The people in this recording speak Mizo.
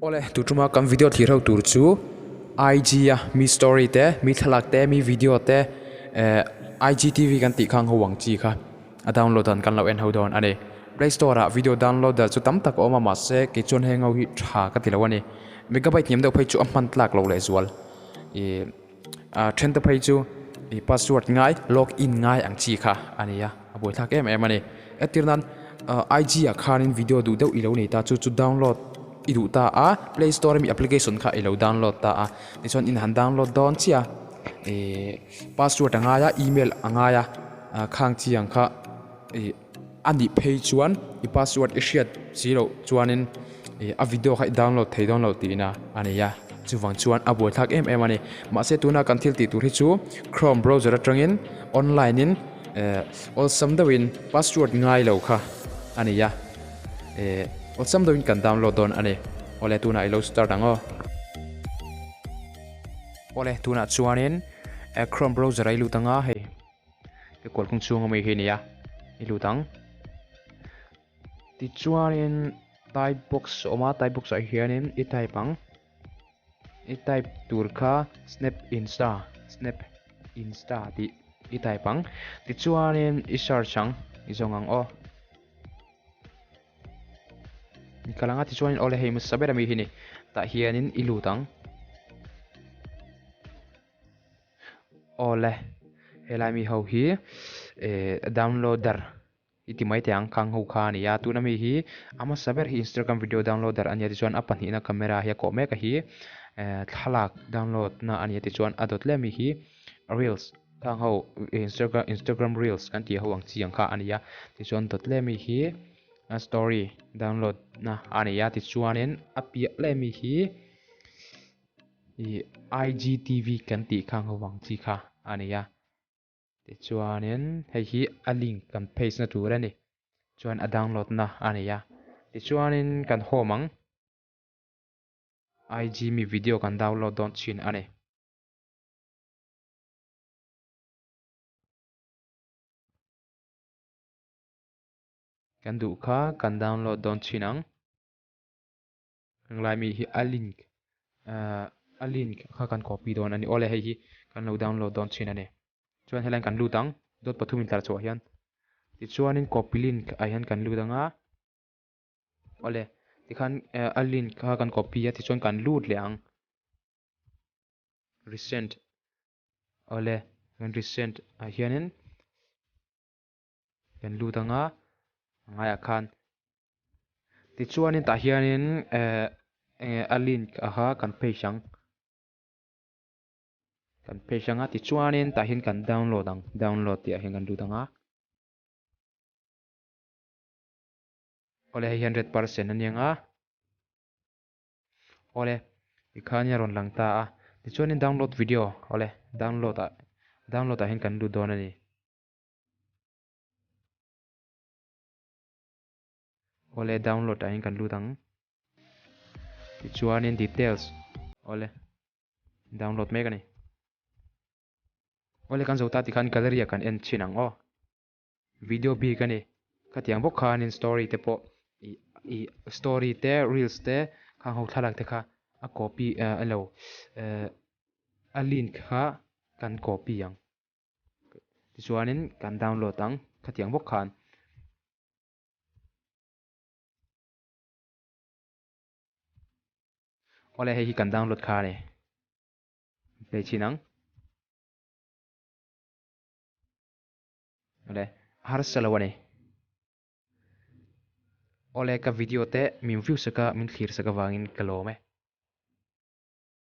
Awle, tu tuma kan video thlir ho tur chu IG a mi story te, mi thlalak te, mi video te eh IGTV kan tih khang ho ang chi kha a download dan kan lo en ho dawn a ni. Play store ah video downloader chu tam tak a awm a mahse kei chuan heng ho hi tha ka ti lo a ni. Megabyte hniam deuh phei chu a hman tlak lo lehzual ih a then te phei chu ih password ngai log in ngai ang chi kha a ni a a buaithlak em em a ni. Entir nan ah IG ah khanin video duh deuh i lo nei ta chu chu download i duh ta a play store ami application kha i lo download ta a tichuan in han download dawn chiah a ih password a ngai a email a ngai a ah khang chi ang kha ih a nih phei chuan i password i hriat si loh chuanin ih a video kha i download thei dawn lo tihna a ni a chuvang chuan a buaithlak em em a ni mahse tuna kan thil tih tur hi chu chrome browser atangin online in eh awlsam deuhin password ngai lo kha a ni a eh awlsam deuhin kan download dawn a ni awle tunah i lo start ang aw. Awle tunah chuanin chrome browser a i lut anga hei. Ka kual kawng chhung ami hi a ni a i lut ang tichuanin type box a awm a type box ah hianin i type ang i type tur kha snap insta snap insta tih i type ang tichuanin i search ang i zawng ang aw i kal ang a tichuanin awle hei hmasa ber ami hi a ni tah hianin i lut ang. Awle, helai mi ho hi eh downloader i ti mai teh ang khang ho kha a ni a, tuna mi hi a hmasa ber hi Instagram video downloader a nia tichuan a pahnihna camera hi a kawh mek a hi eh thlalak download na a nia tichuan a dawt leh ami hi reels khang ho Instagram Instagram reels kan tih ho ang chi ang kha a ni a tichuan dawt leh ami hi a story download na a ni a tichuanin a piah leh ami hi. Ih IGTV kan tih khang ho vang chi kha a ni a tichuanin hei hi a link kan paste na tur a ni chuan a download na a ni a tichuanin kan home ang IG mi video kan download dawn thin a ni. Kan duh kha kan download dawn thin ang. Henglai mi hi a link ahh a link kha kan copy dawn a ni awle hei hi kan lo download dawn thin a ni chuan helaiin kan lut ang dot pathum in tlar chhuah hian tichuanin copy link ah hian kan lut ang a awle tikhan eh a link kha kan copy a tichuan kan lut leh ang recent awle kan recent ah hianin kan lut ang a a ngaiah khan tichuanin tah hianin eh enge a link a kha kan paste ang kan paste ang a tichuanin tah hian kan download ang download tih ah hian kan lut ang a awle hei hi 100% a ni ang a awle tikhan a rawn lang ta a tichuanin download video awle download ah download ah hian kan lut dawn a ni. Awle download ah hian kan lut ang tichuanin details awle download mek a ni awle kan zo ta tikhan gallery ah kan en thin ang aw video bik a ni khatiang bawk khanin story te pawh ih ih story te reels te khang ho thlalak te kha a copy ah elo eh a link kha kan copy ang. Tichuanin kan download ang khatiang bawk khan. Awle hei hi kan download kha a ni. Play chhin ang. Awle harsa lo a ni. Awle ka video te min view sak a min thlir sak avangin ka lawm e.